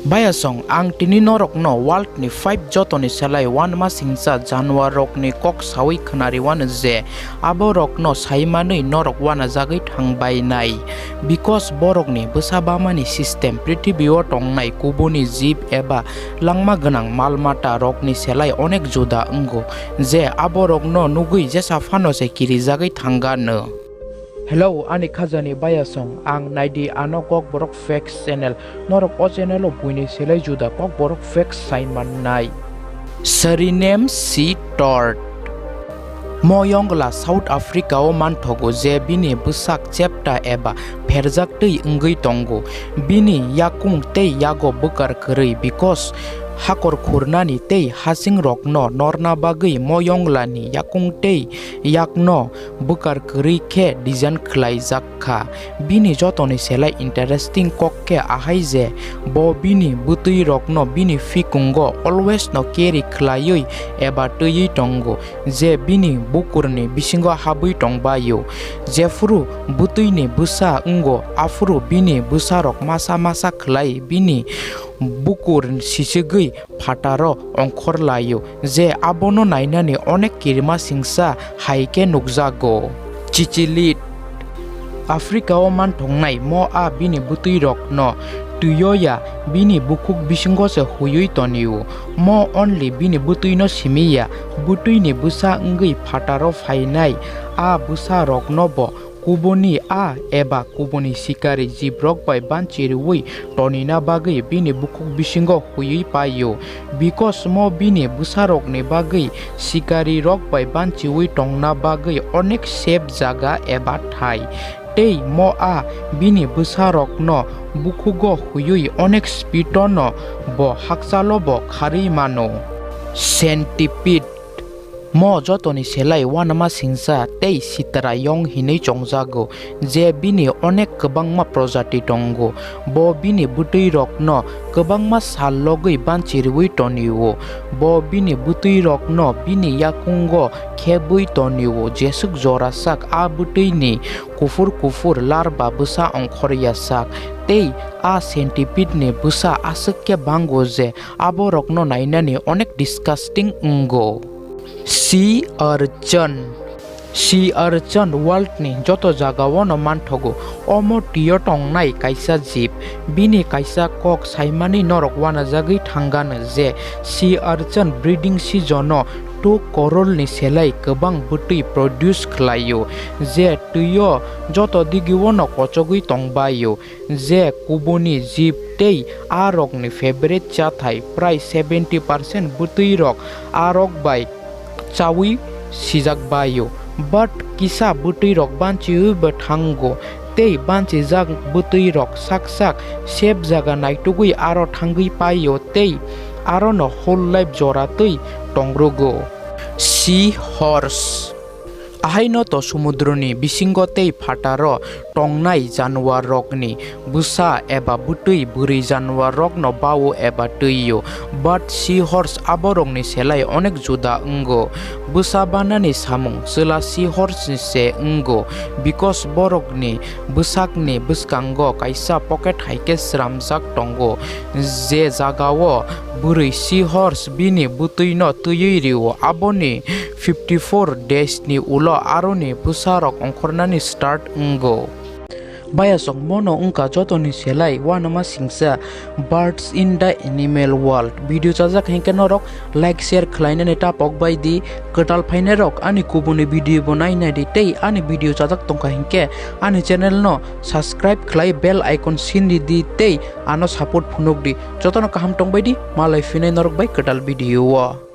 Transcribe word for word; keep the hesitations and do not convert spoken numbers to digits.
Bayasong, ang tini norokno world ni five jotoni selai uanama singcha januar rokni kok sawi khwnariwano je abo rokno saimanwi norok uanajagwi thangbainai. Because borokni bwsa bamani system, prithibi o tongnai kubuni jib eba langma gwnang mal mata rokni selai onek juda wngo, je abo rokno nugwi jesa phano se kirijagwi thangano. Hello, ani khajani bayasong, ang naidi ano Kokborok Facts channel. Norok o channel o buini selai juda Kokborok Facts sai mannai. Suriname Sea Turtle. Mo yongla South Africa o manthogo je bini bwsak chepta eba pherjak twi wngwi tongo. Bini yakung tei yago bwkar kwrwi, because hakor khurnani tei hasing rokno norna bagwi mo yonglani yakung tei yakno bwkar kwrwi khe design khlaijak kha. Bini jotoni selai interesting kok khe ahai je bo bini bwtwi rokno bini phikungo always no carry khlaiwi eba twiwi tongo, je bini bukurni bisingo habwi tongbaio. Jephuru bwtwini bwsa wngo, aphuru bini bwsarok masa masa khlai bini bukur sichigwi phataro ongkhor laio, je abono nainani onek kirima singsa hai khe nukjago. Chichilit. Africa o manthoknai mo a bini bwtwi rokno twio ya, bini bukhuk bisingo se huiwi tonio. Mo only bini bwtwino simi ya, bwtwini bwsa wngwi phataro phainai a bwsa rokno bo kubuni a eba kubuni sikari jibrok bai banchi rwui tonina bagwi bini bukhuk bisingo huiwi paio. Because mo bini bwsarokni bagwi sikari rok bai banchiwi tongna bagwi onek safe jaga eba thai. Tei mo a bini bwsarokno bukhugo huiwi onek speedono bo hakchalo bo kharwi mano. Centipede. Mo jotoni selai uanama singsa tei sitra yong hinwi chongjago, je bini onek kwbangma projati tongo. Bo bini bwtwi rokno kwbangma sal logwi banchi rwui tonio. Bo bini bwtwi rokno bini yakungo khebwi tonio, jeswk jora sak a bwtwini kuphur kuphur larva bwsa ongkhorya sak. Tei a centipede ni bwsa aswk khe bango je abo rokno nainani onek disgusting wngo. Sea urchin. Sea urchin world ni joto jagao no manthogo. Omo tio tongnai kaisa jib. Bini kaisa kok saimani norok uanajagwi thangano je sea urchin breeding season o two crore ni selai kwbang bwtwi produce khlaio, je twio joto digio no kochogwi tongbaio. Je kubuni jib tei a rokni favorite chathai prai seventy percent bwtwi rok a rok bai chawi sijak baio. But kisa bwtwi rok banchiwi bo thango tei banchijak bwtwi rok sak sak safe jaga naitugwi aro thangwi paio tei arono whole life jora twi tongrugo. Sea horse. Ahaino to sumudroni bisingo tei phataro tongnai januar rokni bwsa eba bwtwi bwrwi januar rokno bao eba twio. But sea horse aborokni selai onek juda wngo. Bwsa banani samung chwla sea horse ni se wngo, because borokni bwsakni bwskango kaisa pocket hai khe sramjak tongo, je jagao bwrwi sea horse bini bwtwino twiwi rio. Aboni fifty four days ni ulo aroni bwsarok ongkhornani start wngo. Bayasong, mono wngkha jotoni selai uanama singsa Birds in the Animal World. Video chajak hinkhe norok like share khlainani tapok bai di. Kwtal phainai rok ani kubuni video bo nainai di tei ani video chajak tongkha hinkhe ani channel no subscribe khlai bell icon sindi di tei ano support phunuk di. Jotono kaham tongbai di, malai phinai norok bai kwtal video o.